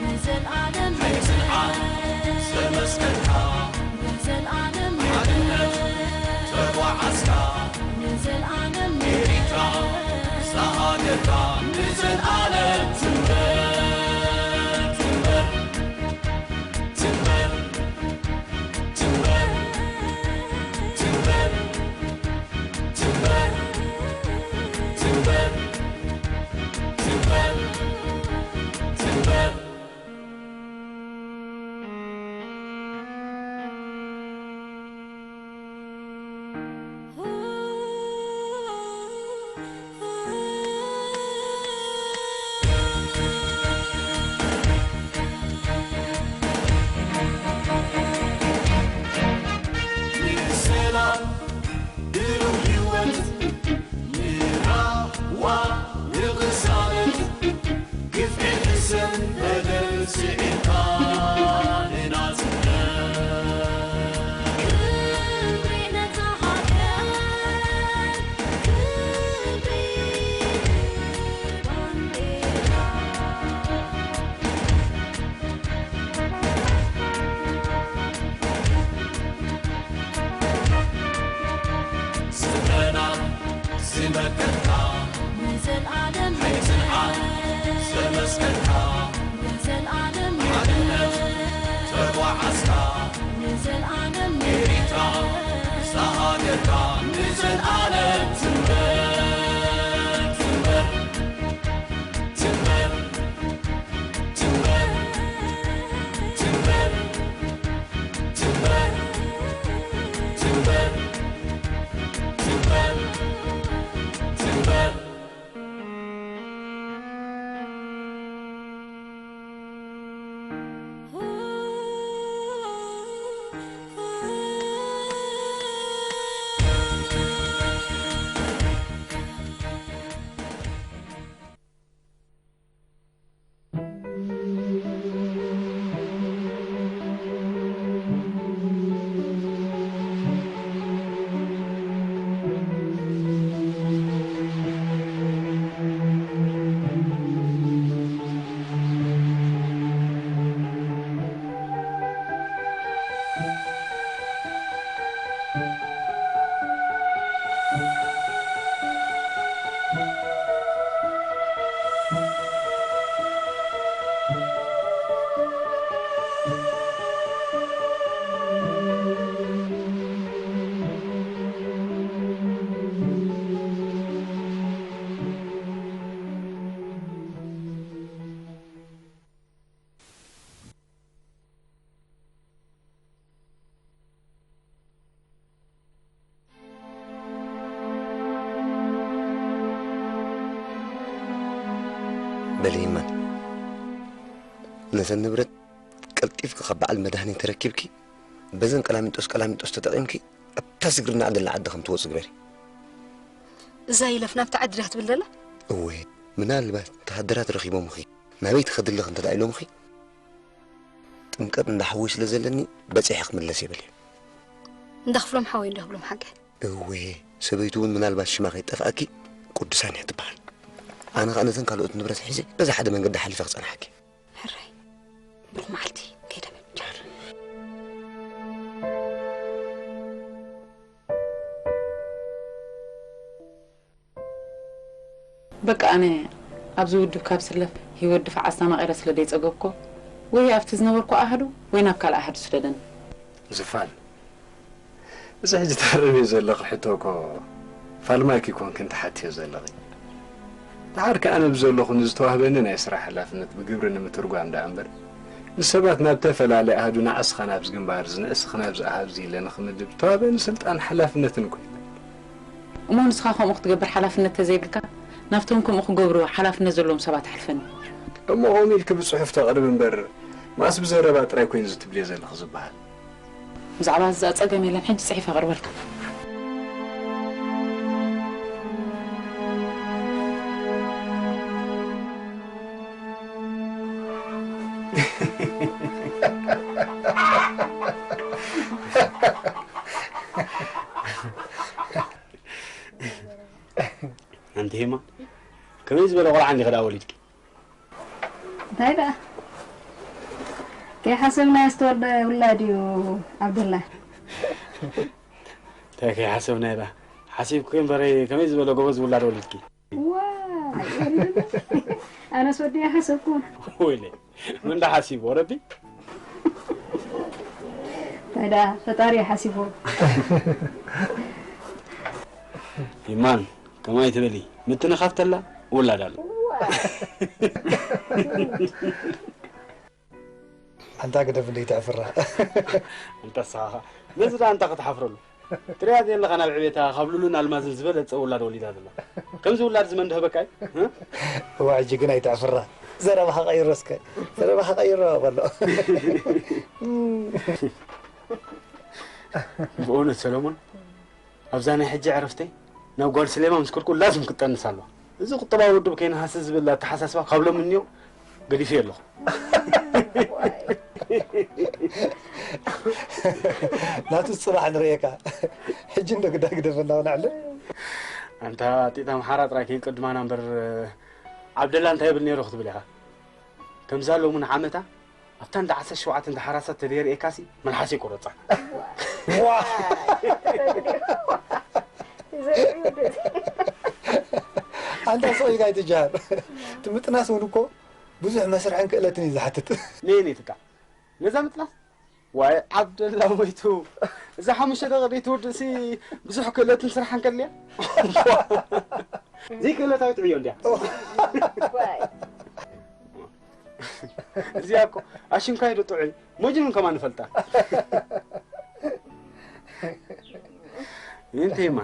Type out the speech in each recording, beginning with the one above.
ንዘልኣለም ንዘልኣለም ሓድነት ተጓዓዝካ ንዘልኣለም ኤሪትራ ንዘልኣለም ትንበር ትንበር ትንበር ትንበር ትንበር ትንበር ትንበር ትንበር ትንበር ንሰላም ብሩህ ህይወት ንራህዋ ንቕሳነት ግፍዒ ሕሰም በደል ስዒርካ ንናጽነት ክብሪ ነታ ሃገር ክብሪ ንባንዴራ ስረና ዝመከትካ ንዘልኣለም ኣይትንዓል ዘመስከርካ ንዘልኣለም ሓድነት ተጓዓዝካ ንዘልኣለም ኤሪትራ ንስኻ ሃገርካ ንዘልኣለም ትንበር ትንበር ትንበር ትንበር ትንበር ትንበር ትንበር ትንበር ትንበር በሊ እማ፣ ነዘን ንብረት ቀልጢፍኪ ካብ በዓል መድሃኔ ተረኪብኪ፣ በዘን ቀላሚጦስ ቀላሚጦስ ተጠቒምኪ፣ ኣብታ ስግርና ዓደላ ዓዲ ከም ትወጽእ ግበሪ። እዛ ይለፍ ናብታ ዓዲ ድያ ትብል ዘላ? እወ፣ ምናልባት ወተሃደራት ረኺቦምኺ፣ ናበይ ትኸዲ ኣለኺ እንተ ደኣ ኢሎምኺ፣ ጥምቀት እንዳ ሓወይ ስለ ዘለኒ በጺሐ ክምለስ እየ በልዮም። እንዳ ክፍሎም ሓወይ እንዶ ክብሎም ሓቂ። እወ፣ ሰበይቱ እውን ምናልባት ሽማ ከይጠፍኣኪ ቅዱሳን እያ ትበሃል። ኣነ ኸኣ ነተን ካልኦት ንብረት ሒዘ በዚ ሓደ መንገዲ ሓሊፈ ክጸንሓኪ። ሕራይ፣ ብሩኽ መዓልቲ፣ ከይደ በል። በቃ ኣነ ኣብዚ ውድብ ካብ ስለፍ ህይወት ድፋዕ ኣስተማቒረ ስለ ደይጸገብኮ፣ ወይ ኣብቲ ዝነበርኩ ኣሃዱ ወይ ናብ ካልእ ኣሃዱ ስደደኒ። ዝፋን፣ እዚ ሕጂ ትሃርምዮ ዘለኺ ሕቶ እኮ ፋልማኪ ኮንክን ትሓትዮ ዘለኺ። ደሓር ከኣ ኣነ ብዘለኹ ንዝተዋህበኒ ናይ ስራሕ ሓላፍነት ብግብሪ ንምትርጓም ደኣ እምበር፣ ንሰባት ናብ ተፈላለየ ኣሃዱ ንዓስኻ ናብዚ ግንባር፣ እዚ ንዕስኺ ናብዚ ኣሃዱ ኢለ ንኽምድብ ዝተዋህበኒ ስልጣን ሓላፍነትን እኮ የለን። እሞ ንስኻ ከምኡ ክትገብር ሓላፍነት ተዘይብልካ፣ ናብቶም ከምኡ ክገብሩ ሓላፍነት ዘለዎም ሰባት ኣሕልፈኒ። እሞ ከምኡ ኢልኪ ብጽሑፍ ተቕርቢ እምበር፣ መኣስ ብዘረባ ጥራይ ኮይኑ እዚ ትብልዮ ዘለኺ ዝበሃል? ብዛዕባ እዚ ጸገም የለን፣ ሕጂ ጽሒፈ ኣቕርበልካ። ኣንቲ ሄማ፣ ከመይ ዝበለ ቆልዓ እንዲኺ ደኣ ወሊድኪ? እታ እንታይ ደኣ ከይሓሰብናዮ ዝተወልደ ውላድ እዩ ዓብደላ። እንታይ ከይሓሰብናዮ ደኣ? ሓሲብኩ እምበረይ ከመይ ዝበለ ጎበዝ ውላድ ወሊድኪ። ዋይ፣ ወሊድና። ኣነስ ወዲ ኣይሓሰብኩን። ወይለ፣ መን ደኣ ሓሲብዎ? ረቢ። እንታይ ደኣ ፈጣሪ እዩ ሓሲብዎ። ይማን፣ ከምኡ ኣይትበሊ። ምትንኻፍ ተላ ውላድ ኣሎ። ኣንታ ግደፍ እንደ ይትዕፍራ። ኣንታ ሳኻ። ነዚ ደኣ ኣንታ ክትሓፍረሉ። ትሪኣ ዘለኻ ናብ ዕቤታ ካብ ሉሉን ኣልማዝን ዝበለጸ ውላድ ወሊዳ ዘላ። ከምዚ ውላድ እዚ መን ደህበካ እዩ? እ? እዋ፣ ሕጂ ግን ኣይትዕፍራ። ዘረባኻ ቀይሮ እስከ። ዘረባኻ ቀይሮ በሎ። ብእውነት ሰለሞን፣ ኣብዛ ናይ ሕጂ ዕረፍተይ ናብ ጓል ስሌማ ምስ ከድኩ ላዝም ክትጠንስ ኣለዋ። እዚ ቁጠባዊ ውድብ ከይንሃሲ ዝብል ኣተሓሳስባ ካብ ሎሚ እኒኦ ገዲፈዮ ኣለኹ። ናቱ ጽባሕ ንርእየካ። ሕጂ እንዶ ግዳ ግደፈና ውን ኣዕለ። ኣንታ ጢጥ ኣምሓራ ጥራይ ከይቅድማና እምበር፣ ዓብደላ እንታይ ይብል ነይሩ ክትብል ኢኻ? ከምዛ ሎሚ ንዓመታ ኣብታ እንዳ ዓሰርተ ሸውዓተ እንዳ ሓራሳት ተደይርኤካሲ መልሓስ ይቆረጻ። ዋ! ኣንታ ስቕ ኢልካ ኣይትጀሃር። እቲ ምጥናስ እውን እኮ ብዙሕ መስርሕን ክእለትን እዩ ዝሓትት። ነየነይትካ ነዛ ምጥናስ? ዋይ ዓብደላ ሞይቱ። እዛ ሓሙሽተ ደቂ ደይትውድእሲ ብዙሕ ክእለትን ስራሕን ከድልያ? ዘይክእለታዊት ዕዮ እንድያ። ዋይ። እዚኣ እኮ ኣሽንኳይ ዶ ጥዑይ መጅኑን ከማን ንፈልጣ። እንተይማ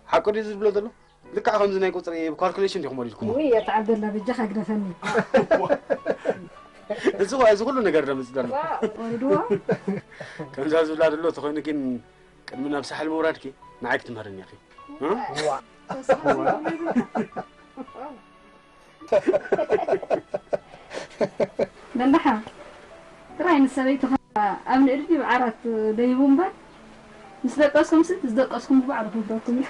ሓቁ ድዩ ዝብሎ ዘሎ? ልክዕ ከምዚ ናይ ቁፅሪ ካልኩሌሽን ዲኹም ወሪድኩሞ? ውይ፣ ኣታ ዓብደላ፣ በጃኻ ግደፈኒ። እዚ ኸ፣ እዚ ኩሉ ነገር ደምፅ ዘሎ። ወሪድዎ? ከምዛ ዝብላ ዘሎ ተኾይኑ ግን ቅድሚ ናብ ሳሕል ምውራድኪ ንዓይ ክትምህርኒ ኢኺ። እ? ዋ። በላሓ፣ ጥራይ ንሰበይትኻ ኣብ ንእድዲ ብዓራት ደይቡ እምበር፣ ምስ ደቀስኩምሲ፣ ዝደቀስኩም ብባዕሉ ክህብረኩም እዩ።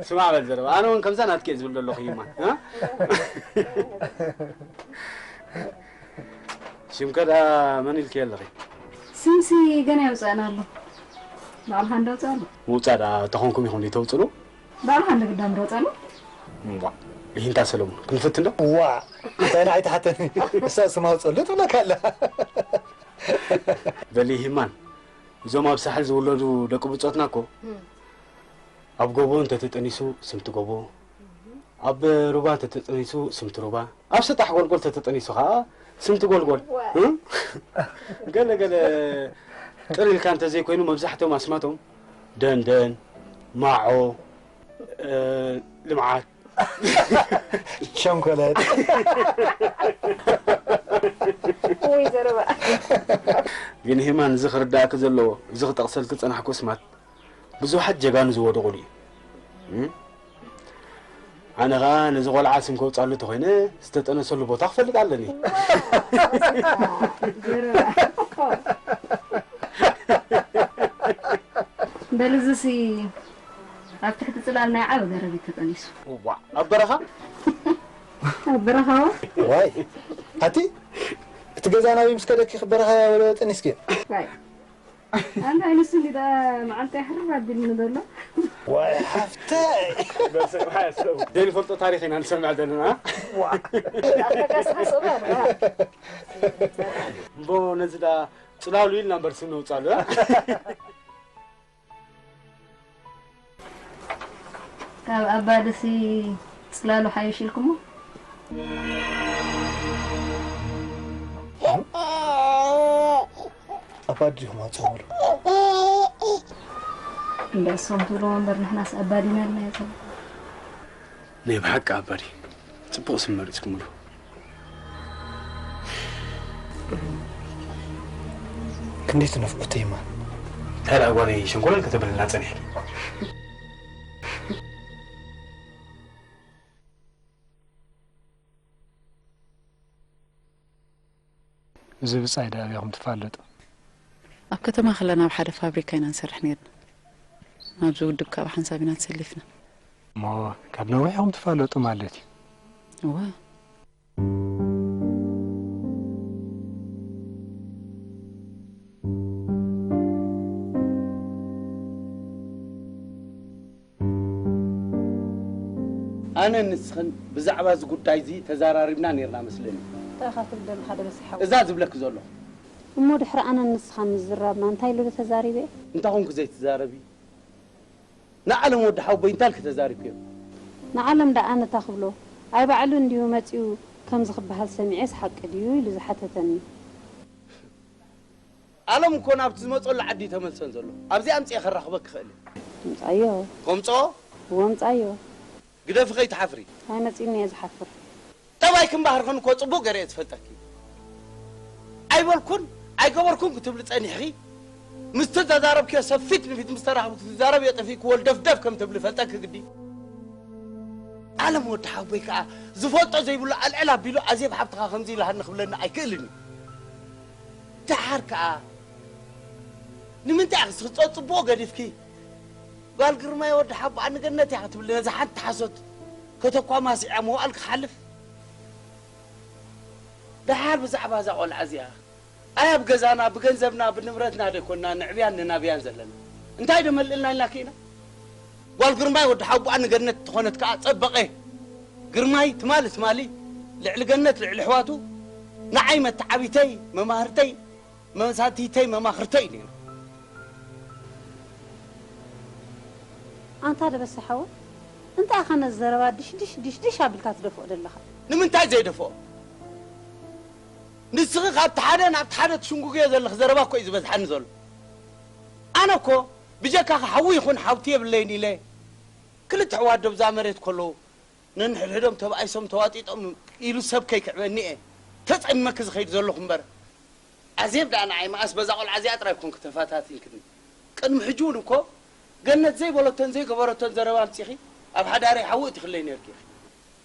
ስማዕ በል ዘረባ። ኣነ እውን ከምዛ ናትኪ እየ ዝብል ዘለኹ ይማ። እ? ሽምከ ደኣ መን ኢልኪ ኣለኺ? ስምሲ ገና የውፅአና ኣሎ። ባዕልኻ እንዳውፅእ ኣሎ። ምውፃእ ደኣ ተኾንኩም ኢኹም ዘይተውፅሉ? ባዕልኻ እንደ ግዳም ዶ ጸሎ? እምቧ፣ ይህንታ ሰለሙን፣ ክንፈትን ዶ? እዋ፣ እንታይ ንዓይ ትሓተኒ? እሳ ስም ኣውፀሉ ትብለካ ኣላ። በሊ ሂማን፣ እዞም ኣብ ሳሕል ዝውለዱ ደቂ ብጾትና እኮ፣ እም። ኣብ ጎቦ እንተተጠኒሱ ስምቲ ጎቦ፣ ኣብ ሩባ እንተተጠኒሱ ስምቲ ሩባ፣ ኣብ ሰጣሕ ጎልጎል ተተጠኒሱ ኸዓ ስምቲ ጎልጎል። ዋይ። እም? ገለ ገለ ጥር ኢልካ እንተዘይኮይኑ መብዛሕትኦም ኣስማቶም ደንደን፣ ማዖ፣ እ፣ ልምዓት። ሸንኮለት። ውይ ዘረባ። ግን ሂማን፣ እዚ ክርዳእኪ ዘለዎ፣ እዚ ክጠቕሰልኪ ዝጸናሕኩ ስማት ብዙሓት ጀጋኑ ዝወደቑሉ እዩ። እም? ኣነ ኸኣ ነዚ ቖልዓ ስም ከውጻሉ ተኾይነ ዝተጠነሰሉ ቦታ ክፈልጥ ኣለኒ። በል እዝሲ ኣብ ትሕቲ ጽላል ናይ ዓቢ ገረብ እዩ ተጠኒሱ። እዋ፣ ኣብ በረኻ? ኣብ በረኻ ዋ? ዋይ፣ ኣቲ እቲ ገዛ ናበይ ምስ ከደኪ በረኻ ወለ ጠኒስኪ? ዋይ። ኣንታ ኣይንስኒ ዳ መዓልቲ ሕርር ኣቢልኒ ዘሎ። ዋይ ሓፍተይ። ዘይንፈልጦ ታሪኽ ኢና ንሰምዕ ዘለና። ዋ። ኣተጋስ ሓስብ ኣርባ። እምቦ ነዚ ዳ ጽላሉ ኢልና እምበር ስም ነውጻሉ፣ እ? ካብ ኣባድሲ ጽላሉ ሓይሽ ኢልኩሞ? ኣባዲ ዲኹም ኣጽውሩ። እንዳ እሶም ትብልዎ እምበር ንሕናስ ኣባዲ ኢልና ኣለና ዘሎ። ናይ ብሓቂ ኣባዲ ጽቡቕ ስም መሪጽኩምሉ። ክንደይ ትነፍቁ ተይማን። እንታይ ደኣ ጓለይ ሸንኮለል ከተብልና ጸኒሕኪ? እዚ ብጻይ ደኣ ኣበይ ኢኹም ትፋለጡ? ኣብ ከተማ ከለና ኣብ ሓደ ፋብሪካ ኢና ንሰርሕ ነይርና። ናብዚ ውድብ ካብ ሓንሳብ ኢና ተሰሊፍና። እሞ ካብ ነዊሕ ኢኹም ትፋለጡ ማለት እዩ? እወ። ኣነ ንስኽን ብዛዕባ እዚ ጉዳይ እዚ ተዘራሪብና ነይርና መስለኒ። እንታይ ኢኻ ትብል ዘለኻ ደበሳይ ሓወይ? እዛ ዝብለኪ ዘለኹ። እሞ ድሕሪ ኣነን ንስኻን ምዝራብና እንታይ ኢሉ ዶ ተዛሪበ? እንታይ ኾንኩ ዘይትዛረቢ? ንዓለም ወዲ ሓወቦይ እንታይ ኢልኪ ተዛሪብክዮ? ንዓለም ደኣ ነታ ክብሎ፣ ኣይ ባዕሉ እንድዩ መጺኡ ከምዚ ክበሃል ሰሚዐስ ሓቂ ድዩ ኢሉ ዝሓተተኒ። ኣለም እኮ ናብቲ ዝመፀሉ ዓዲ ተመልሰን ዘሎ። ኣብዚ ኣምፅኤ ከራኽበ ክኽእል እየ። ምፃዮ። ከምፅኦ? እዎ ምፃዮ። ግደፊ ከይትሓፍሪ። ኣይመፂኒ እየ ዝሓፍር። ጠባይ ክምባህርኽን እኮ ፅቡቅ ገይረ እየ ዝፈልጠኪ። ኣይበልኩን ኣይገበርኩን ክትብሊ ፀኒሕኺ። ምስቲ ተዛረብክዮ ሰብ ፊት ንፊት ምስ ተራኽቡ ክትዛረብ እየ ጠፊእክዎ ልደፍደፍ ከም ትብሊ ፈልጠኪ ግዲ። ኣለም ወዲ ሓቦይ ከዓ ዝፈልጦ ዘይብሉ ኣልዕል ኣቢሉ ኣዜብ ሓብትኻ ከምዚ ኢልሃኒ ክብለኒ ኣይክእልን እዩ። ደሓር ከዓ ንምንታይ ኢኺ ዝኽፀ ፅቡቕ ገዲፍኪ? ጓል ግርማይ ወዲ ሓቦ ኣንገነት እያ ክትብሊ ነዛ ሓንቲ ሓሶት ከተኳማሲዓ መዋእል ክሓልፍ? ደሓር ብዛዕባ እዛ ቆልዓ እዚኣ ኣይ ኣብ ገዛና ብገንዘብና ብንብረትና ደይኮንና ንዕብያን ንናብያን ዘለና እንታይ ዶ መልእልና ኢልና ክኢና? ጓል ግርማይ ወዲ ሓቦ ኣንገነት ተኾነት ከዓ ፀበቐ። ግርማይ ትማሊ ትማሊ ልዕሊ ገነት ልዕሊ ኣሕዋቱ ንዓይ መተዓቢተይ መማህርተይ መሳትይተይ መማኽርተይ እዩ ነይሩ። ኣንታ ደበሳይ ሓወይ እንታይ ኢኻ ነዚ ዘረባ ድሽ ድሽ ድሽ ድሽ ኣቢልካ ትደፍኦ ዘለኻ? ንምንታይ ዘይደፍኦ? ንስኺ ካብቲ ሓደ ናብቲ ሓደ ትሽንጉግዮ ዘለኺ ዘረባ እኮ እዩ ዝበዝሓኒ ዘሎ። ኣነ እኮ ብጀካኺ ሓዊ ይኹን ሓውቲ የብለይን ኢለ ክልተ ኣሕዋት ዶ ብዛ መሬት ከለዉ ነንሕድሕዶም ተባኢሶም ተዋጢጦም ኢሉ ሰብ ከይክዕበኒ እየ ተጸሚመኪ ዝኸይድ ዘለኹ እምበር። ኣዜብ ደኣ ንዓይ መኣስ በዛ ቆልዓ እዚኣ ጥራይ ኮንኪ ተፈታቲንክኒ። ቅድሚ ሕጂ እውን እኮ ገነት ዘይበለቶን ዘይገበረቶን ዘረባ ኣምጺኺ ኣብ ሓዳረይ ሓዊ እትኽለይ ነርኪ ኢኺ።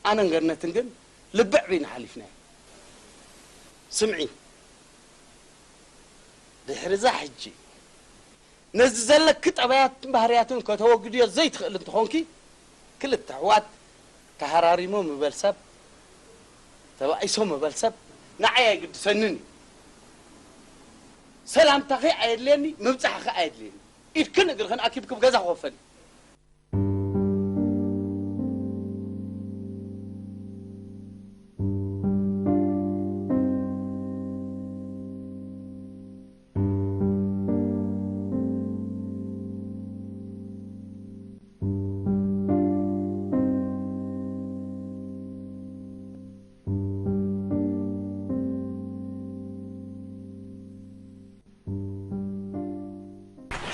ኣነን ገነትን ግን ልብዕ ቢና ሓሊፍናዮ። ስምዒ፣ ድሕሪ እዛ ሕጂ ነዚ ዘለኪ ጠባያትን ባህርያትን ከተወግድዮ ዘይትኽእሊ እንተኾንኪ፣ ክልተ ኣሕዋት ተሃራሪሞም ምበል ሰብ፣ ተባኢሶም ምበል ሰብ ንዓይ ኣይግድሰንን እዩ። ሰላምታኺ ኣየድልየኒ፣ ምብጻሕኺ ኣየድልየኒ። ኢድክን እግርኽን ኣኪብኪ ብገዛ ክወፈኒ።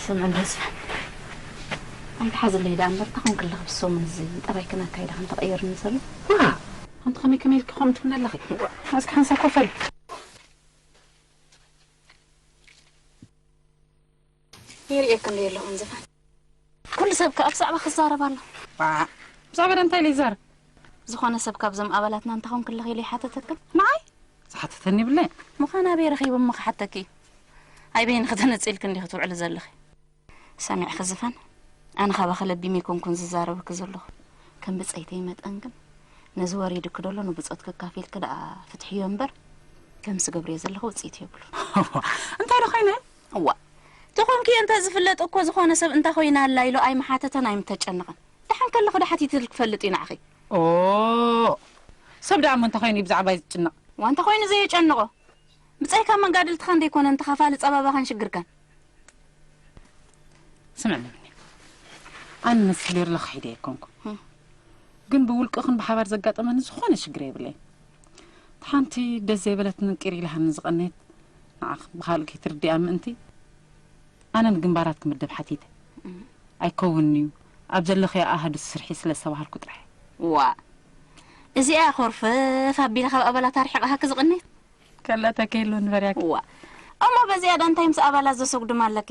ስምዕኒ ህዝቢ ኣይትሓዝለይ ደኣ እምበር፣ እንታይ ኮንክለኺ ብሰሙን እዚ ጠባይክን ኣካይዳኽን ተቐይርኒ ዘሎ? ዋ! ኣንቲ ከመይ ከመይ ኢልኪ ከምኡ ትብሊ ኣለኺ? እስኪ ሓንሳብ ኮፍ በሊ። ይርእየኪ እንዶ የለኹን ዝፋን። ኩሉ ሰብ ከኣ ብዛዕባ ክዛረብ ኣሎ። ዋ! ብዛዕባ እንታይ ኢለ ይዛረብ? ዝኾነ ሰብ ካብዞም ኣባላትና እንታይ ኮንክለኺ ኢሉ ይሓተተክን? ንዓይ? ዝሓተተኒ የብለይን። ምዃን ኣበይ ረኺቡ እሞ ክሓተኪ? ኣይ በይንኺ ተነጺልኪ እንዲኺ ትውዕሊ ዘለኺ። ሰሚዕኺ ዝፋን፣ ኣነ ካባኺ ለቢመ ኣይኮንኩን ዝዛረበኪ ዘለኹ። ከም ብጸይተይ መጠን ግን ነዚ ወሪዱኪ ደሎ ንብጾትኪ ኣካፊልኪ ደኣ ፍትሕዮ እምበር፣ ከምዚ ዝገብርዮ ዘለኹ ውጽኢት የብሉን። እንታይ ዶ ኮይነ? እዋ፣ ተኾንኪ እንተ ዝፍለጥ እኮ ዝኾነ ሰብ እንታይ ኮይና ኣላ ኢሉ ኣይምሓተተን ኣይምተጨነቐን። ደሓን ከለኹ ዶ ሓቲትልኪ ክፈልጥ እዩ ንዓኺ? ኦ፣ ሰብ ደኣ እሞ እንታይ ኮይኑ እዩ ብዛዕባይ ዝጭነቕ? እዋ፣ እንታይ ኮይኑ ዘየጨንቖ? ብጻይ ካብ መጋድልትኻን ደይኮነን ተኻፋሊ ጸባባኻን ሽግርካን። ስምዕኒ ምኒ፣ ኣነ ነዚ ሄሌርላ ክሒደ ኣይኮንኩን። እም። ግን ብውልቅኽን ብሓባር ዘጋጠመኒ ዝኾነ ሽግር የብለይን። እታ ሓንቲ ደስ ዘይበለትንን ቅር ኢላሃኒ ዝቐነየት ንዓኽ ብኻልእ ከይትርድኣ ምእንቲ ኣነ ንግንባራት ክምደብ ሓቲተ። እም። ኣይከውንን'ዩ፣ ኣብ ዘለኽዮ ኣሃዱ ስርሒ ስለ ዝተባሃልኩ ጥራሕ። ዋእ፣ እዚኣ ኮርፈፍ ኣቢላ ካብ ኣባላት ኣርሒቓ ሃክ ዝቐነየት? ከላ ተኬሎ ንበርያኪ። እዋ። እሞ በዚኣ ዳ እንታይ ምስ ኣባላት ዘሰጉድም ኣለኪ?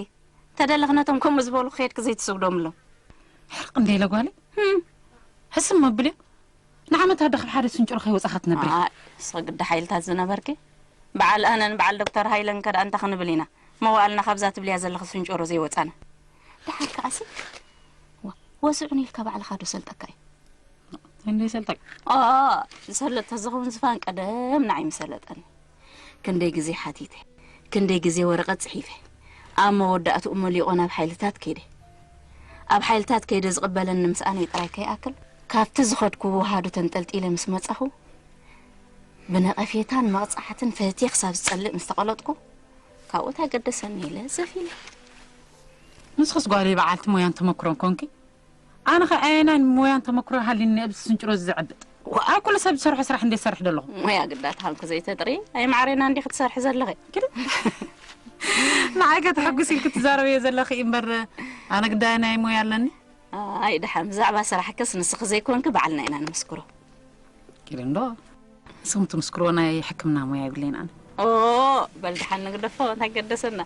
ተደለኽ ነቶም ከምኡ ዝበሉ ከይድኪ ዘይትሰጉዶምሎም። ሕርቕ እንደ ኢለ ጓለይ። ህም። ሕስም መብልዮ። ንዓመት ኣደ ካብ ሓደ ስንጭሮ ከይወጻኻ ትነብሪ። ኣይ፣ ንስኺ ግዲ ሓይልታት ዝነበርኪ። በዓል ኣነን በዓል ዶክተር ሃይለን ከ ደኣ እንታይ ክንብል ኢና? መዋእልና ካብዛ ትብልያ ዘለኺ ስንጭሮ ዘይወጻና። ደሓር ከኣሲ፣ ዋ፣ ወስዑኒ ኢልካ ባዕልኻ ዶ ሰልጠካ እዩ? እንዶ ይሰልጠካ? ኦ፣ ዝሰለጥ ተዝኸውን ዝፋን ቀደም ንዓይ ምሰለጠኒ። ክንደይ ግዜ ሓቲተ፣ ክንደይ ግዜ ወረቐት ጽሒፈ። ኣብ መወዳእትኡ መሊቖ ናብ ሓይልታት ከይደ። ኣብ ሓይልታት ከይደ ዝቕበለኒ ምስኣነይ ጥራይ ከይኣክል፣ ካብቲ ዝኸድኩዎ ሃዱ ተንጠልጢለ ምስ መጻኹ፣ ብነቐፌታን መቕጻዕትን ፈትየ ክሳብ ዝጸልእ ምስ ተቐለጥኩ፣ ካብኡ እንታይ ገደሰኒ ኢለ ዘፍ ኢለ። ንስኽስ ጓለይ በዓልቲ ሞያን ተመክሮን ኮንኪ፣ ኣነ ኸ ኣየናይ ሞያን ተመክሮ ሃሊኒ ኣብዚ ስንጭሮ እዚ ዝዕብጥ? ዋእ! ኣብ ኩሉ ሰብ ዝሰርሖ ስራሕ እንዴ ዝሰርሕ ደለኹ። ሞያ ግዳ ተሃልኩ ዘይተጥሪ፣ ኣይ ማዕሬና እንዲኺ ትሰርሒ ዘለኺ። ኪዲ። ንዓይ ከ ተሐጉስ ኢልኪ ትዛረብዮ ዘለኺ እምበር፣ ኣነ ግዳ ኣየናይ ሞያ ኣለኒ? ኣይ ደሓን፣ ብዛዕባ ስራሕክስ ንስኺ ዘይኮንኪ ባዕልና ኢና ንምስክሮ። ኪዲ እንዶ፣ ንስኹም ትምስክርዎ ናይ ሕክምና ሞያ የብለይን ኣነ። ኦ፣ በል ደሓን ንግደፎ፣ እንታይ ገደሰና?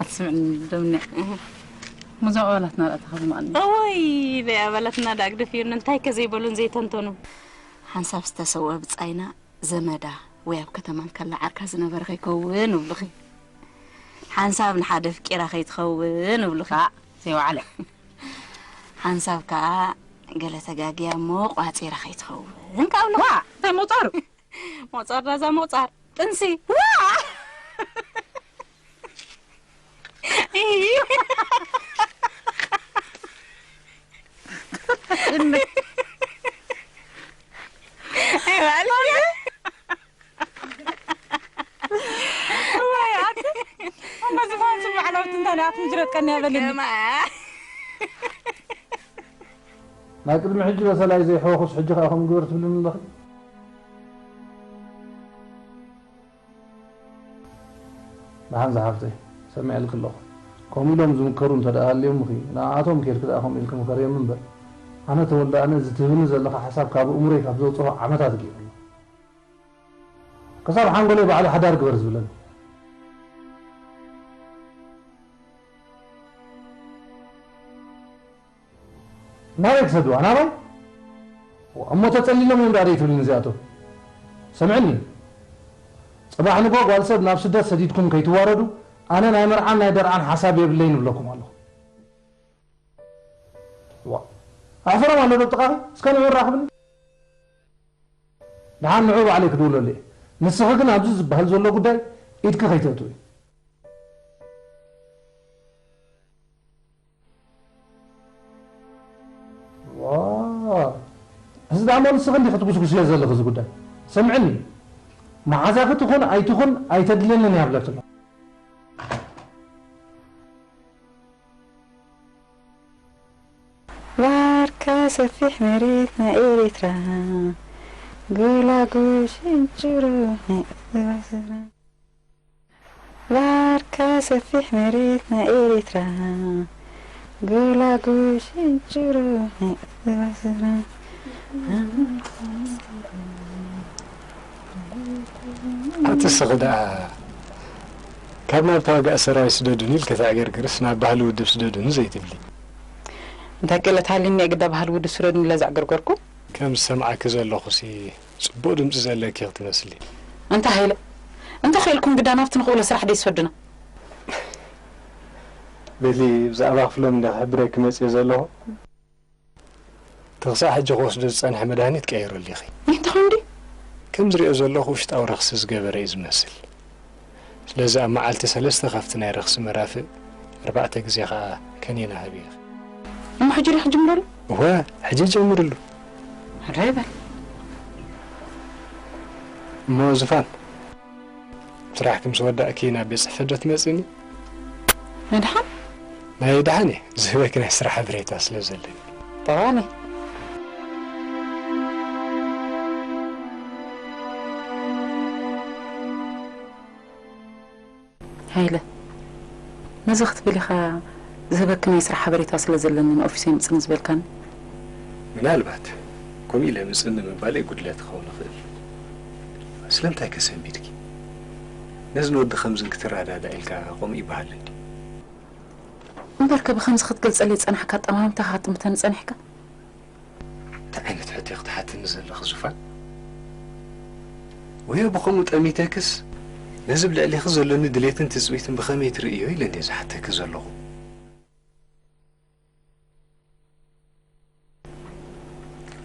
ኣትስምዕኒ ደምነ። እህ። ሙዞ ኣባላትና ደኣ ተኸዝማኣኒ። እወይ፣ ናይ ኣባላትና ደኣ ግደፍዮ፣ እንታይ ከ ዘይበሉን ዘይተንተኑ። ሓንሳብ ዝተሰወ ብጻይና ዘመዳ ወይ ኣብ ከተማ እንከላ ዓርካ ዝነበረ ከይከውን እብሉኺ። ሓንሳብ ንሓደ ፍቂራ ከይትኸውን እብሉኺ። ኣ፣ ዘይወዓለ። ሓንሳብ ከኣ ገለ ተጋግያ እሞ ቋጺራ ከይትኸውን ከኣ እብሉኺ። ዋ፣ እንታይ ምቑጻሩ? ምቑጻር ዳዛ ምቑጻር። ጥንሲ። ዋ! እይ። እይ፣ በል። እዋይ፣ ኣቲ። እሞ ዝፋን ስም ባዕላዊ ትንታነ ኣቲ ምጅረት ቀንያ በልኒ። ከማ። ናይ ቅድሚ ሕጂ በሰላይ ዘይሕወኹስ ሕጂ ከኣ ከምኡ ግበር ትብልኒ ኣለኺ? ደሓን ዝሓፍተይ፣ ሰሚዐልኪ ኣለኹ። ከምኡ ኢሎም ዝምከሩ እንተ ደኣ ሃልዮምኺ፣ ንኣኣቶም ኬድኪ ደኣ ከምኡ ኢልኪ ምኸርዮም እምበር፣ ኣነ ተወልደ ኣነ፣ እዚ ትህብኒ ዘለኻ ሓሳብ ካብ ኣእምሮይ ካብ ዘውጽኦ ዓመታት ገይሩ። ክሳብ ሓንጎለይ ባዕሉ ሓዳር ግበር ዝብለኒ። ናበይ ክሰድዋ? ናበይ? እሞ ተጸሊሎም እዮም ደኣ ደይ ትብልኒ እዚኣቶም? ስምዕኒ፣ ጽባሕ ንግሆ ጓል ሰብ ናብ ስደት ሰዲድኩም ከይትዋረዱ፣ ኣነ ናይ መርዓን ናይ ደርዓን ሓሳብ የብለይን እብለኩም ኣለኹ። ዋ፣ ኣሕፈሮም ኣሎ ዶ ጥቓኺ? እስከ ንዑ ራኽብኒ። ደሓን ንዑ ባዕለይ ክድውለሉ እየ። ንስኺ ግን ኣብዚ ዝበሃል ዘሎ ጉዳይ ኢድኪ ከይተእትዊ። ዋ፣ እዚ ደኣ እሞ ንስኺ እንዲኺ ክትጉስጉስዮ ዘለኺ እዚ ጉዳይ። ስምዕኒ፣ መዓዛኺ ትኹን ኣይትኹን ኣይተድልየንን እያ ብለኪ ኣለኹ። ባርካ ሰፊሕ መሬት ናይ ኤርትራ፣ ጎላጉል ሽንጭሮ ናይ ኣስመራ። ባርካ ሰፊሕ መሬት ናይ ኤርትራ፣ ጎላጉል ሽንጭሮ ናይ ኣስመራ። ኣቲ እስኺ ደኣ ካብ ናብ ተዋጋኢ ሰራዊት ስደዱኒ ኢልኪ ተዕገርግርስ፣ ናብ ባህሊ ውድብ ስደዱኒ ዘይትብሊ? እንታይ ክእለት ሃልዩኒ እየ ግዳ ባህሊ ውድብ ስደዱኒ ኢለ ዘዕገርገርኩ? ከም ዝሰምዓኪ ዘለኹሲ፣ ጽቡቕ ድምጺ ዘለኪ ኢኺ ትመስሊ። ኣንታ ሃይለ፣ እንተ ኽኢልኩም ግዳ ናብቲ ንኽእሎ ስራሕ ደይትሰዱና? በሊ፣ ብዛዕባ ክፍሎም እንደ ክሕብረኪ መጽየ ዘለኹ። እቲ ክሳዕ ሕጂ ክወስዶ ዝጸንሐ መድሃኒት ቀይሩሉ ኢኺ። እንታይ ኾን ድዩ? ከም ዝሪኦ ዘለኹ ውሽጣዊ ረኽሲ ዝገበረ እዩ ዝመስል። ስለዚ ኣብ መዓልቲ ሰለስተ ካብቲ ናይ ረኽሲ መራፍእ ኣርባዕተ ግዜ ኸኣ ከኒና ሃቢ ኢኺ። እሞ ሕጂ ዲኺ ትጅምረሉ? እወ፣ ሕጂ ጀምርሉ። ሕራይ በል። እሞ ዙፋን፣ ስራሕኪ ምስ ወዳእኪ ናብ ቤት ጽሕፈት ዶ ትመጽእኒ? ናይ ደሓን? ናይ ደሓን እየ። ዝህበኪ ናይ ስራሕ ሓበሬታ ስለ ዘለኒ። ጠቓኒ። ሃይለ፣ ነዚ ክትብል ኢኻ ዝህበኪ ናይ ስራሕ ሓበሬታ ስለ ዘለኒ ንኦፊሰይ ምጽኒ ዝበልካኒ? ምናልባት ከምኡ ኢለ ምጽኒ ምባለይ ጉድለት ክኸውን ይኽእል። ስለምንታይ ከ ሰንቢድኪ? ነዚ ንወዲ ከምዝን ክትረዳዳእ ኢልካ ከምኡ ይበሃል እንድዩ። እምበርከ ብኸምዚ ክትገልጸለይ ዝጸናሕካ ኣጠማምታኻ ክትምተኒ ጸኒሕካ? እንታይ ዓይነት ሕቶ ክትሓትኒ ዘለኺ ዙፋን? ወዮ ብኸምኡ ጠሚተክስ ነዚ ብልዕሊኺ ዘሎኒ ድሌትን ትጽቢትን ብኸመይ ትርእዮ ኢለ እንድየ ዝሓተኪ ዘለኹ።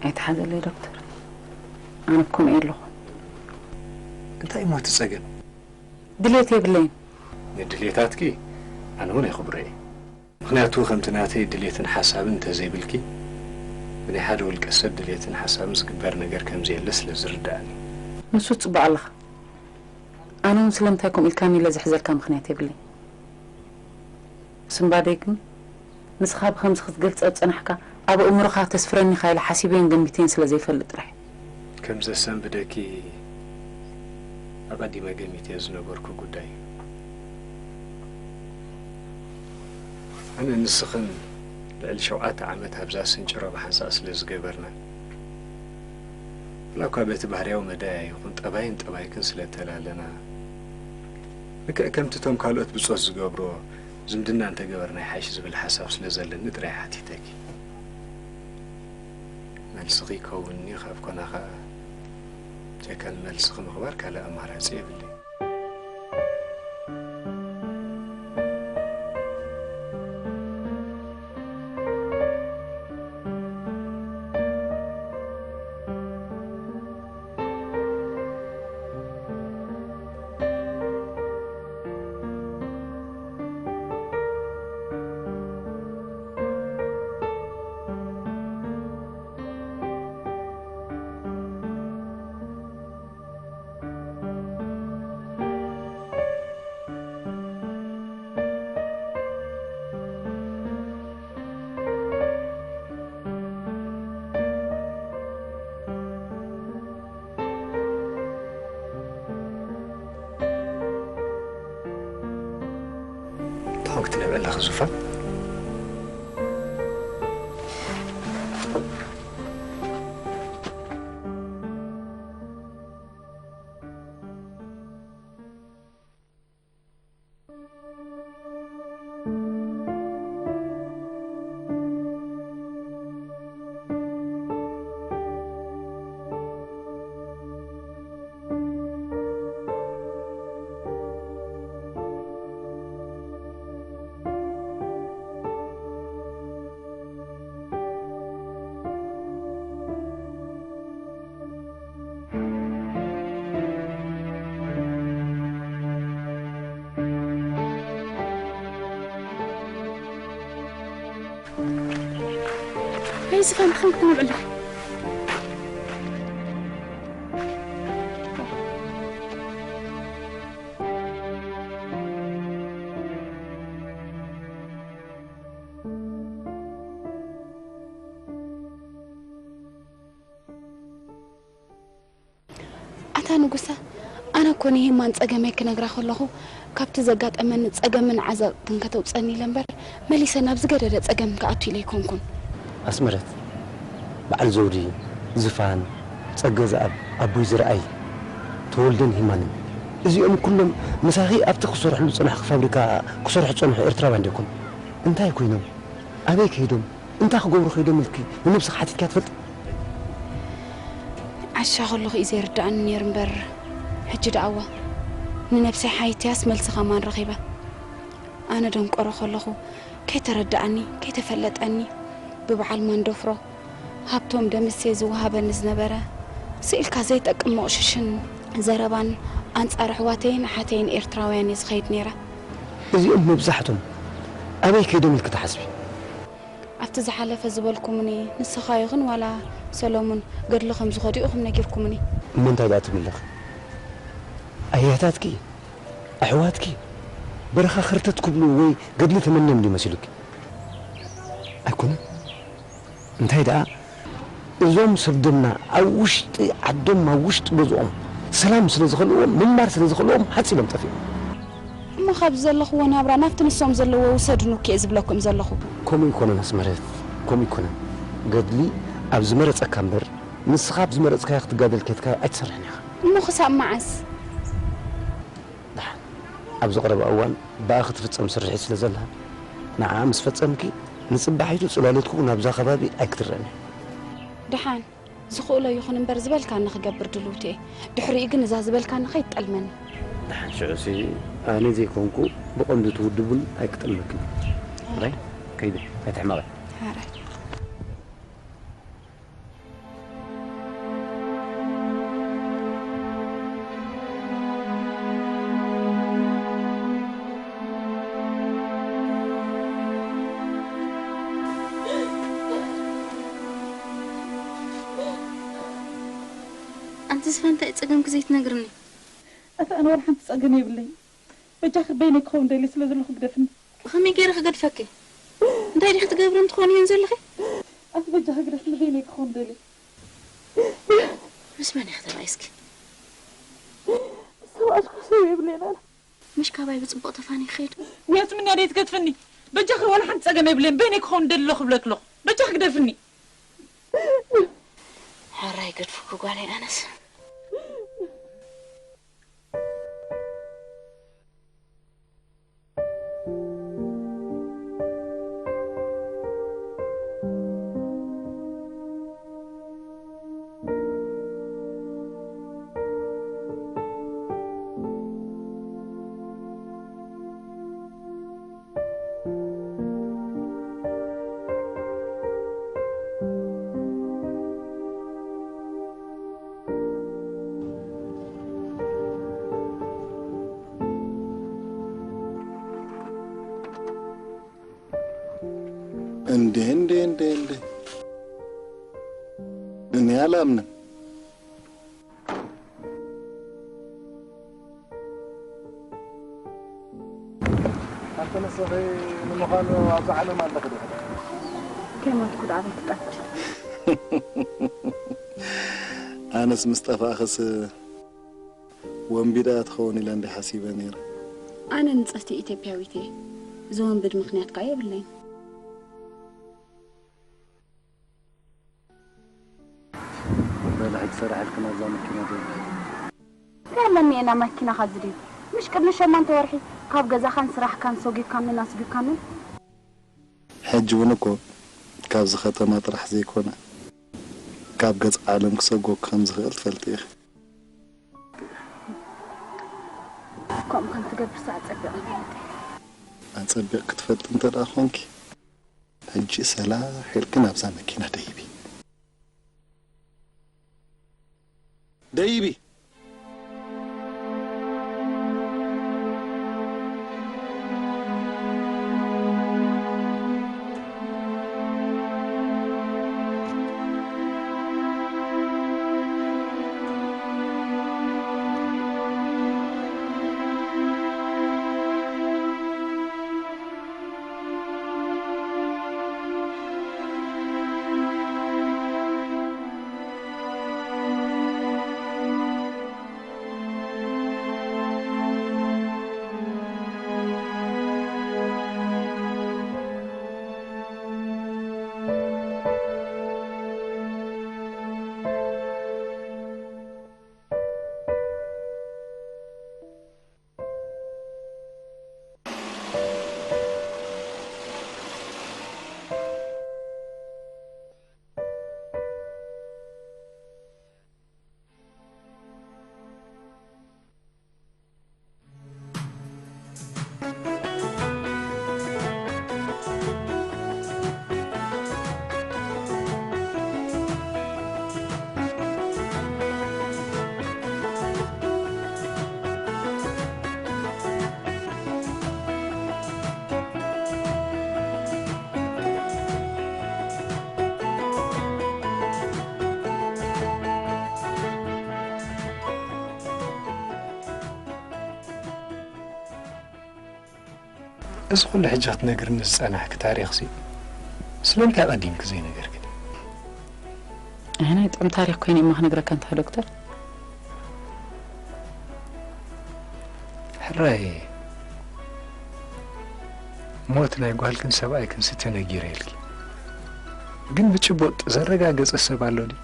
ኣይትሓዘለይ ዶክተር፣ ኣነ ከምኡ እየ ኣለኹ። እንታይ እሞ እቲ ጸገም? ድሌት የብለይን። ንድሌታትኪ ኣነ እውን የኽብሮ እየ። ምኽንያቱ ከምቲ ናተይ ድሌትን ሓሳብን እንተዘይብልኪ፣ ናይ ሓደ ውልቀ ሰብ ድሌትን ሓሳብን ዝግበር ነገር ከም ዘየለ ስለ ዝርዳእኒ። ንሱ ጽቡቕ ኣለኻ። ኣነ እውን ስለምንታይ ከምኡ ኢልካኒ ኢለ ዝሕዘልካ ምኽንያት የብለይ። ስምባደይ ግን ንስኻ ብኸምዚ ክትገልጸ ዝጸናሕካ ኣብ ኣእምሮኻ ተስፍረኒ ኢኻ ኢለ ሓሲበዮን ገሚተዮን ስለ ዘይፈልጥ ጥራሕ። ከም ዘሰንብደኪ ኣቐዲመ ገሚተዮ ዝነበርኩ ጉዳይ እዩ። ኣነ ንስኽን ልዕሊ ሸውዓተ ዓመት ኣብዛ ስንጭሮ ብሓንሳእ ስለ ዝገበርና፣ ዋላ እኳ በቲ ባህርያዊ መዳያ ይኹን ጠባይን ጠባይክን ስለ እተላለና፣ ልክዕ ከምቲ እቶም ካልኦት ብጾት ዝገብርዎ ዝምድና እንተገበርና ይሓይሽ ዝብል ሓሳብ ስለ ዘለኒ ጥራይ ሓቲተኪ። መልስኺ ይከውንኒ ካብ ኮና ኸኣ፣ ብጀካ ንመልስኺ ምኽባር ካልእ ኣማራጺ የብለይ። እንታይ ኾንክ ትነብዕ ኣለኻ ዙፋን? ኣይ ዝፋን፣ ብኸምቲ ትነብዕ ኣለኻ? ኣታ ንጉሰ፣ ኣነ እኮ ንሄማን ጸገመይ ክነግራ ከለኹ፣ ካብቲ ዘጋጠመኒ ጸገምን ዓዘቕትን ከተውጸኒ ኢለ እምበር፣ መሊሰ ናብ ዝገደደ ጸገም ክኣቱ ኢለ ኣይኮንኩን። ኣስመረት፣ በዓል ዘውዲ፣ ዝፋን፣ ጸገ ዘኣብ፣ ኣቦይ ዝረኣይ፣ ተወልደን ሂማንን፣ እዚኦም ኩሎም ምሳኺ ኣብቲ ክሰርሕሉ ዝጸናሕኪ ፋብሪካ ክሰርሑ ዝጸንሑ ኤርትራውያን ዶ ይኮኑ? እንታይ ኮይኖም? ኣበይ ከይዶም? እንታይ ክገብሩ ከይዶም ኢልኪ ንነብስኺ ሓቲትኪያ ትፈልጢ? ዓሻ ከለኹ እዩ ዘይርድኣኒ ነይሩ እምበር፣ ሕጂ ደኣ'ዋ ንነብሰይ ሓይትያስ መልሲ ከማን ረኺበ። ኣነ ደንቆሮ ከለኹ ከይተረድኣኒ፣ ከይተፈለጠኒ፣ ብበዓል ማንደፍሮ፣ ሃብቶም ደምሴ ዝወሃበኒ ዝነበረ፣ ስኢልካ ዘይጠቅም መቑሽሽን ዘረባን ኣንጻር ኣሕዋተይን ኣሓተይን ኤርትራውያን እየ ዝኸይድ ነይረ። እዚኦም መብዛሕቶም ኣበይ ከይዶም ኢልኪ ትሓስቢ? ኣብቲ ዝሓለፈ ዝበልኩምኒ፣ ንስኻ ይኹን ዋላ ሰሎሙን ገድሊ ከም ዝኸዱ ኢኹም ነጊርኩምኒ። እሞ እንታይ ደኣ ትብሊ ኣለኺ? ኣያታትኪ፣ ኣሕዋትኪ፣ በረኻ ከርተት ክብሉ ወይ ገድሊ ተመንዮም ድዩ መሲሉኪ? ኣይኮነን። እንታይ ደኣ፣ እዞም ሰብ ደምና ኣብ ውሽጢ ዓዶም፣ ኣብ ውሽጢ ገዝኦም ሰላም ስለ ዝኸልእዎም፣ ምንባር ስለ ዝኸልእዎም፣ ሃጽ ኢሎም ጠፊኦም። እሞ ካብዚ ዘለኽዎ ናብራ ናብቲ ንሶም ዘለዎ ውሰዱኒ እኮ እየ ዝብለኩም ዘለኹ። ከምኡ ኣይኮነን ኣስመረት፣ ከምኡ ኣይኮነን። ገድሊ ኣብ ዝመረጸካ እምበር፣ ንስኻ ኣብ ዝመረጽካዮ ክትጋደል ኬድካ ኣይትሰርሕን ኢኻ። እሞ ክሳብ መዓስ? ደሓን፣ ኣብዚ ቀረባ እዋን ብኣ ክትፍጸም ስርሒት ስለ ዘላ፣ ንዓኣ ምስ ፈጸምኪ፣ ንጽባሒቱ ጽላሎትኩም ናብዛ ከባቢ ኣይክትረኣን እያ። ደሓን፣ ዝኽእሎ ይኹን እምበር ዝበልካኒ ክገብር ድልውቲ እየ። ድሕሪኡ ግን እዛ ዝበልካኒ ከይትጠልመኒ። ደሓን፣ ሽዑሲ ኣነ ዘይኮንኩ ብቐንዱ እቲ ውድብ እውን ኣይክጠልመክን። ሕራይ፣ ከይደ፣ ኣይትሕመቒ። ሕራይ። እንታይ ጸገምኪ ዘይትነግርኒ? ኣታ ኣነ ወላ ሓንቲ ጸገም የብለይ። በጃኺ በይነይ ክኸውን ደልየ ስለ ዘለኹ ግደፍኒ። ብኸመይ ገይረ ክገድፈኪ? እንታይ ዲኺ ትገብሪ እንትኾን እየን ዘለኺ? ኣቲ በጃኺ ግደፍኒ በይነይ ክኸውን ደልየ። ምስ መን ኢኺ ተባኢስኪ? ሰብኣስኩ ሰብ የብለይን ኣነ። ምሽ ካባይ ብጽቡቕ ተፋኒ ክኸይድ። ውያት ምንያ ደይ ትገድፍኒ? በጃኺ ወላ ሓንቲ ጸገም የብለይን። በይነይ ክኸውን ደሊ ኣለኹ ክብለኪ ኣለኹ። በጃኺ ግደፍኒ። ሕራይ ገድፍኩ ጓለይ ኣነስ። እንዴ እንዴ እንዴ እንዴ እንዴ፣ እኔ አላምንም። ኣንተ ንስኺ ንምዃኑ ኣብዛ ዓለም ኣለኺ ዶ? ከይሞትኩ ደኣ ኣበይ ክጠፍእ? ኣነስ ምስ ጠፋእኽስ ወንቢዳ ትኸውን ኢለ እንዲ ሓሲበ ነይረ። ኣነ ንጽህቲ ኢትዮጵያዊት እየ። ዝወንብድ ምኽንያት ከኣ የብለይን። በሊ ሕጂ ሰራሕልክና እዛ መኪና ዶ? እንታይ ኣለኒ እየ ናብ መኪናኻ ዝድዩ? ምሽ ቅድሚ ሸሞንተ ወርሒ ካብ ገዛኻን ስራሕካን ሰጒግካንን ኣስጒግካንን? ሕጂ እውን እኮ ካብዚ ከተማ ጥራሕ ዘይኮነ፣ ካብ ገጽ ዓለም ክሰጎግ ከም ዝኽእል ትፈልጢ ኢኺ። ከምኡ ከም ትገብርሲ ኣጸቢቐ እፈልጥ እየ። ኣጸቢቕ ክትፈልጢ እንተ ደኣ ኾንኪ፣ ሕጂ ሰላሕ ኢልኪ ናብዛ መኪና ደይቢ። ደይቢ። እዚ ኩሉ ሕጂ ክትነግርኒ ዝጸናሕኪ ታሪኽሲ ስለምንታይ ኣቐዲምኪ ዘይነገርክኒ? ኣይ፣ ናይ ጥዑም ታሪኽ ኮይኑ እሞ ክነግረካ እንታ ዶክተር። ሕራይ፣ ሞት ናይ ጓልክን ሰብኣይክንሲ ተነጊረ ኢልኪ። ግን ብጭቡጥ ዘረጋገጸ ሰብ ኣሎ ድዩ?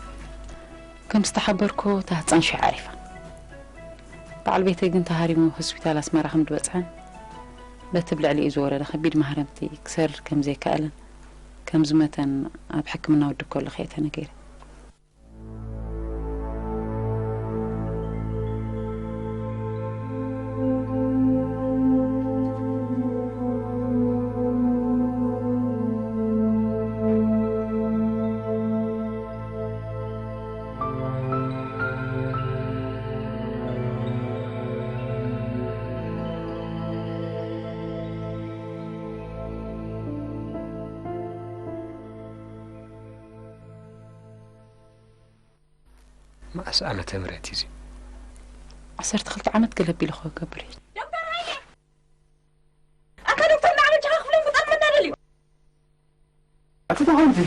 ከም ዝተሓበርኩ እታ ህጻን ሽሕ ዓሪፋ። በዓል ቤተይ ግን ተሃሪሙ ሆስፒታል ኣስመራ ከም ዝበጽሐን በቲ ብልዕሊኡ ዝወረደ ከቢድ ማህረምቲ ክሰርር ከም ዘይከኣለን ከም ዝመተን ኣብ ሕክምና ወዲ ከሎ ከየ ተነገረ። መኣስ ዓመተ ምህረት እዩ እዚ? ዓሰርተ ክልተ ዓመት ገለቢሉ ክገብር እዩ። ዶክተር ሃይለ! ኣታ ዶክተር ንዓመት ጃኻ ክፍሎም ክጠልመና ደልዩ። ኣቲ ተኾንቲ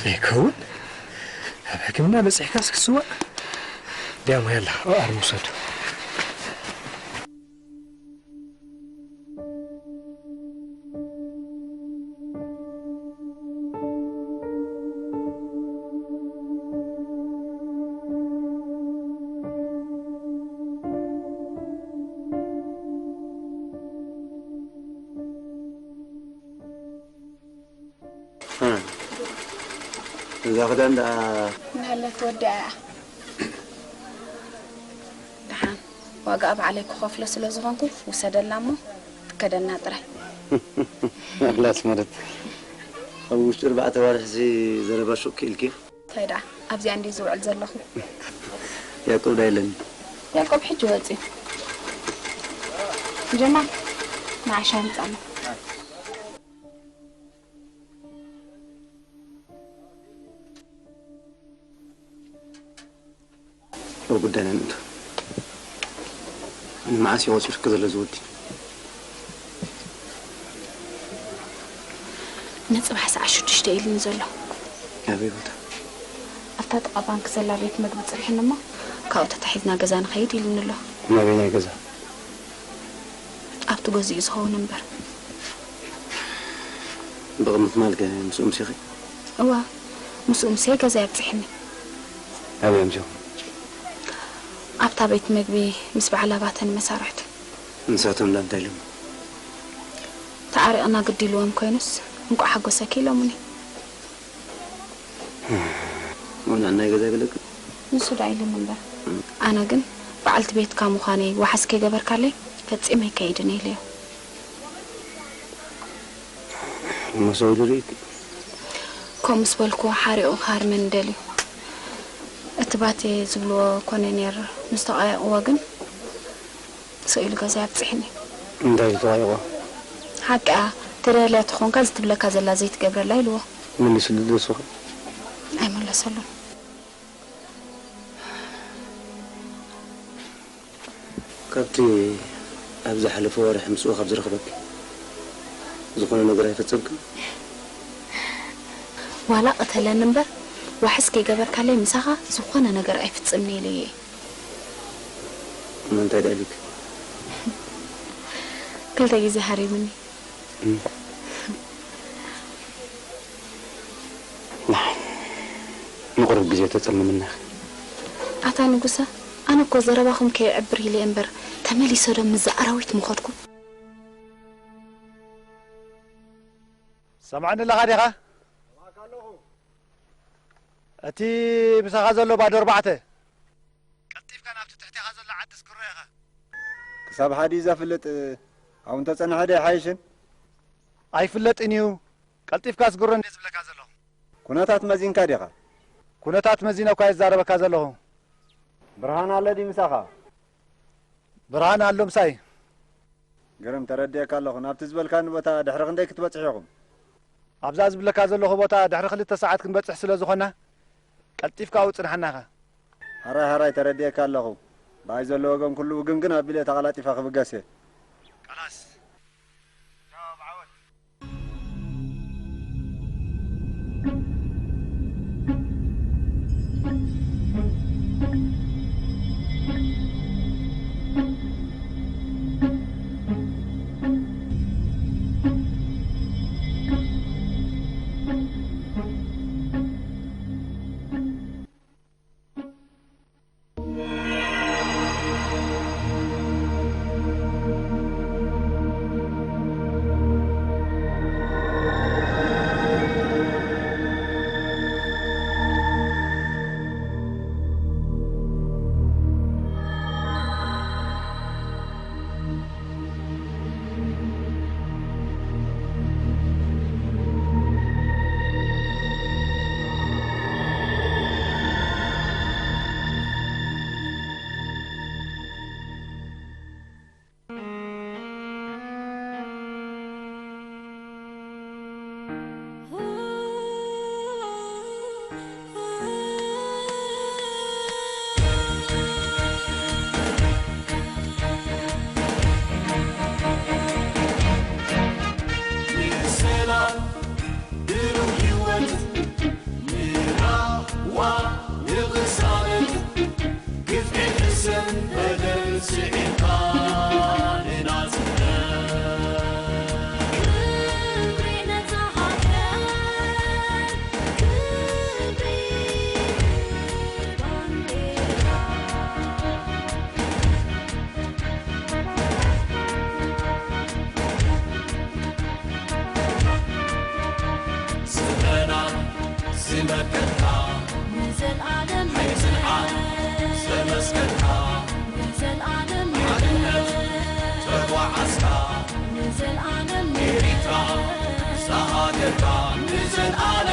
ዘይከውን ኣብ ሕክምና በፂሕካስ ክስዋእ ዲያሞ ያላ ኣርም ውሰዱ። እዛ ክዳን ደኣ ናለ ትወድኣ እያ። ደሓን ዋጋኣ ባዕለይ ክኸፍሎ ስለ ዝኾንኩ ውሰደላ እሞ ትከደና ጥራይ። ኣላስ ማለት ኣብ ውሽጢ ኣርባዕተ ኣዋርሕሲ ዘረባ ሹቅ ክኢልኪ? እንታይ ደኣ ኣብዚኣ እንድዩ ዝውዕል ዘለኹ። ያዕቆብ ዳ የለን? ያዕቆብ ሕጂ ወፂኡ። ጀማል ንዓሻ ምፃና። ኣብ ጉዳይና ንእቶ። ንመዓስ እዩ ቆፂሩኪ ዘሎ እዚ ወዲ? ንፅባሕ ሰዓት ሽዱሽተ ኢሉኒ ዘሎ። ኣበይ ቦታ? ኣብታ ጥቓ ባንክ ዘላ ቤት መግቢ ፅርሕኒ እሞ ካብኡ ተታሒዝና ገዛ ንኸይድ ኢሉኒ ኣሎ። ናበየናይ ገዛ? ኣብቲ ገዝኡ ዝኸውን እምበር። ብቕድሚ ትማል ከ ምስኡ ምሲኺ? እዋ ምስኡ ምሰ ገዛ የብፅሕኒ። ኣበይ ኣምሲኹም? ኣብታ ቤት መግቢ ምስ በዓል ኣባተን መሳርሕቱ። ንሳቶም ዳ እንታይ ኢሎም? ተዓሪቕና ግዲ ኢልዎም ኮይኑስ እንቋዕ ሓጎሰኪ ኢሎምኒ። ወላ ናይ ገዛ ይብለክ? ንሱ ዳ ኢሉኒ እምበር። ኣነ ግን በዓልቲ ቤትካ ምዃነይ ዋሕስ ከይገበርካለይ ፈጺመ ኣይከይድን ኢለዮ። እሞ ሰው ኢሉ ርእይክ? ከምኡ ምስ በልክዎ ሓሪቑ ክሃርመኒ ደልዩ። እቲ ባቴ ዝብልዎ ኮነ ነይር ምስ ተቓየቕዎ ግን ስቕ ኢሉ ገዛ የብፅሕኒ። እንታይ እዩ ተቐይቑ? ሓቂኣ ተደልያ ተኾንካ ዝትብለካ ዘላ ዘይትገብረላ ኢልዎ። መሊሱሉ ዶ ንሱ ኸ? ኣይመለሰሉን። ካብቲ ኣብ ዝሓለፈ ወርሒ ምስኡ ካብ ዝረኽበኪ ዝኾነ ነገር ኣይፈጸምክን? ዋላ ቅተለኒ እምበር ዋሕስ ከይገበርካለይ ምሳኻ ዝኾነ ነገር ኣይፍጽምን ኢለዮ እየ። እሞ እንታይ ደኣ ኢሉኪ? ክልተ ግዜ ሃሪሙኒ። ንዓ ንቑሩብ ግዜ ተጸምምና ኢኺ። ኣታ ንጉሰ፣ ኣነ እኮ ዘረባኹም ከየዕብር ኢለ እምበር ተመሊሰ ዶ ምስዛ ኣራዊት ምኸድኩ? ሰምዓኒ ኣለኻ ዲኻ? እቲ ምሳኻ ዘሎ ባዶ ኣርባዕተ። ቀልጢፍካ ናብቲ ትሕቴኻ ዘሎ ዓዲ ስግሮ ኢኻ። ክሳብ ሓዲ ዘፍልጥ ኣብኡ እንተጸንሐ ዶ ይሓይሽን? ኣይፍለጥን እዩ። ቀልጢፍካ ስግሮ እንድየ ዝብለካ ዘለኹ። ኩነታት መዚንካ ዲኻ? ኩነታት መዚነ እኳ እየ ዝዛረበካ ዘለኹ። ብርሃን ኣሎ ድዩ ምሳኻ? ብርሃን ኣሎ ምሳይ። ግርም፣ ተረዲኤካ ኣለኹ። ናብቲ ዝበልካኒ ቦታ ድሕሪ ክንደይ ክትበጽሑ ኢኹም? ኣብዛ ዝብለካ ዘለኹ ቦታ ድሕሪ ክልተ ሰዓት ክንበጽሕ ስለ ዝኾንና፣ ቀልጢፍካ ኣብኡ ጽንሓና ኢኻ። ሕራይ ሕራይ፣ ተረዲኤካ ኣለኹ። ብኣይ ዘሎ ወገን ኩሉ ውግንግን ኣቢለ ተቐላጢፈ ክብገስ እየ። ቀላስ። ንዘልኣለም ሓይሊ ጽንዓት ዘመስከርካ ንዘልኣለም ሓድነት ተጓዓዝካ ንዘልኣለም ኤሪትራ ሳሃገርካ ንዘልኣለም